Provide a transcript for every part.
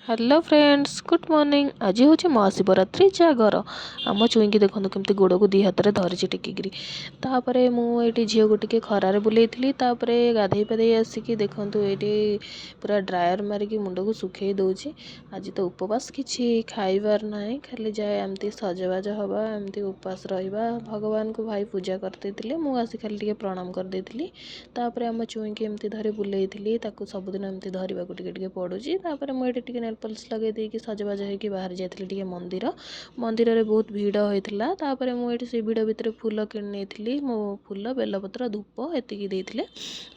Hello friends, good morning. ଆଜି ହେଉଛି ମହାଶିବରାତ୍ରି ଜାଗର। ଆମ ଚୁଇଁକି ଦେଖନ୍ତୁ କେମିତି ଗୋଡ଼କୁ ଦୁଇ ହାତରେ ଧରିଛି ଟେକିକିରି। ତାପରେ ମୁଁ ଏଇଠି ଝିଅକୁ ଟିକେ ଖରାରେ ବୁଲେଇଥିଲି। ତାପରେ ଗାଧେଇ ପାଧେଇ ଆସିକି ଦେଖନ୍ତୁ ଏଇଠି ପୁରା ଡ୍ରାୟର୍ ମାରିକି ମୁଣ୍ଡକୁ ଶୁଖେଇ ଦେଉଛି। ଆଜି ତ ଉପବାସ, କିଛି ଖାଇବାର ନାହିଁ, ଖାଲି ଯାଏ ଏମିତି ସଜବାଜ ହେବା, ଏମିତି ଉପବାସ ରହିବା। ଭଗବାନଙ୍କୁ ଭାଇ ପୂଜା କରିଦେଇଥିଲେ, ମୁଁ ଆସି ଖାଲି ଟିକେ ପ୍ରଣାମ କରିଦେଇଥିଲି। ତାପରେ ଆମ ଚୁଇଁକି ଏମିତି ଧରି ବୁଲେଇଥିଲି। ତାକୁ ସବୁଦିନ ଏମିତି ଧରିବାକୁ ଟିକେ ଟିକେ ପଡ଼ୁଛି। ତାପରେ ମୁଁ ଏଇଠି ଟିକେ ନେଲ୍ ପଲିସ୍ ଲଗେଇ ଦେଇକି ସଜବାଜ ହେଇକି ବାହାରି ଯାଇଥିଲି ଟିକେ ମନ୍ଦିର। ମନ୍ଦିରରେ ବହୁତ ଭିଡ଼ ହୋଇଥିଲା। ତାପରେ ମୁଁ ଏଇଠି ସେଇ ଭିଡ଼ ଭିତରେ ଫୁଲ କିଣି ନେଇଥିଲି। ମୋ ଫୁଲ, ବେଲପତ୍ର, ଧୂପ ଏତିକି ଦେଇଥିଲେ।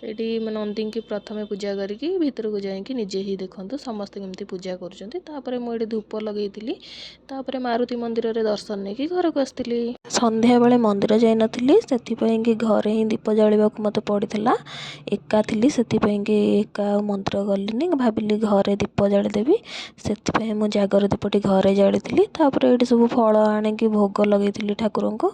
ଏଇଠି ନନ୍ଦୀଙ୍କୁ ପ୍ରଥମେ ପୂଜା କରିକି ଭିତରକୁ ଯାଇକି ନିଜେ ହିଁ ଦେଖନ୍ତୁ ସମସ୍ତେ କେମିତି ପୂଜା କରୁଛନ୍ତି। ତାପରେ ମୁଁ ଏଇଠି ଧୂପ ଲଗେଇଥିଲି। ତାପରେ ମାରୁତି ମନ୍ଦିରରେ ଦର୍ଶନ ନେଇକି ଘରକୁ ଆସିଥିଲି। ସନ୍ଧ୍ୟାବେଳେ ମନ୍ଦିର ଯାଇନଥିଲି, ସେଥିପାଇଁକି ଘରେ ହିଁ ଦୀପ ଜାଳିବାକୁ ମୋତେ ପଡ଼ିଥିଲା। ଏକା ଥିଲି, ସେଥିପାଇଁକି ଏକା ଆଉ ମନ୍ଦିର ଗଲିନି। ଭାବିଲି ଘରେ ଦୀପ ଜାଳିଦେବି, ସେଥିପାଇଁ ମୁଁ ଜାଗର ଦୀପଟି ଘରେ ଜାଳିଥିଲି। ତାପରେ ଏଇଠି ସବୁ ଫଳ ଆଣିକି ଭୋଗ ଲଗେଇଥିଲି ଠାକୁରଙ୍କୁ।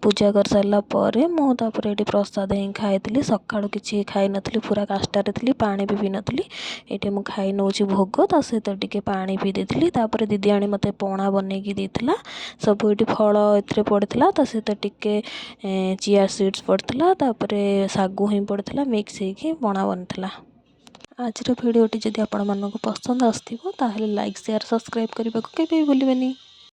ପୂଜା କରିସାରିଲା ପରେ ମୁଁ ତାପରେ ଏଇଠି ପ୍ରସାଦ ହିଁ ଖାଇଥିଲି। ସକାଳୁ କିଛି ଖାଇନଥିଲି, ପୁରା କାଷ୍ଟାରେ ଥିଲି, ପାଣି ବି ପିଇନଥିଲି। ଏଇଠି ମୁଁ ଖାଇ ନେଉଛି ଭୋଗ, ତା ସହିତ ଟିକେ ପାଣି ପିଇ ଦେଇଥିଲି। ତାପରେ ଦିଦି ଆଣି ମୋତେ ପଣା ବନେଇକି ଦେଇଥିଲା। ସବୁ ଏଇଠି ଫଳ ଏଥିରେ ପଡ଼ିଥିଲା, ତା ସହିତ ଟିକେ ଚିଆ ସିଡ଼୍ସ ପଡ଼ିଥିଲା, ତାପରେ ଶାଗୁ ହିଁ ପଡ଼ିଥିଲା, ମିକ୍ସ ହେଇକି ପଣା ବନିଥିଲା। ଆଜିର ଭିଡ଼ିଓଟି ଯଦି ଆପଣମାନଙ୍କୁ ପସନ୍ଦ ଆସିଥିବ, ତାହେଲେ ଲାଇକ୍, ସେୟାର, ସବସ୍କ୍ରାଇବ୍ କରିବାକୁ କେବେ ବି ଭୁଲିବେନି।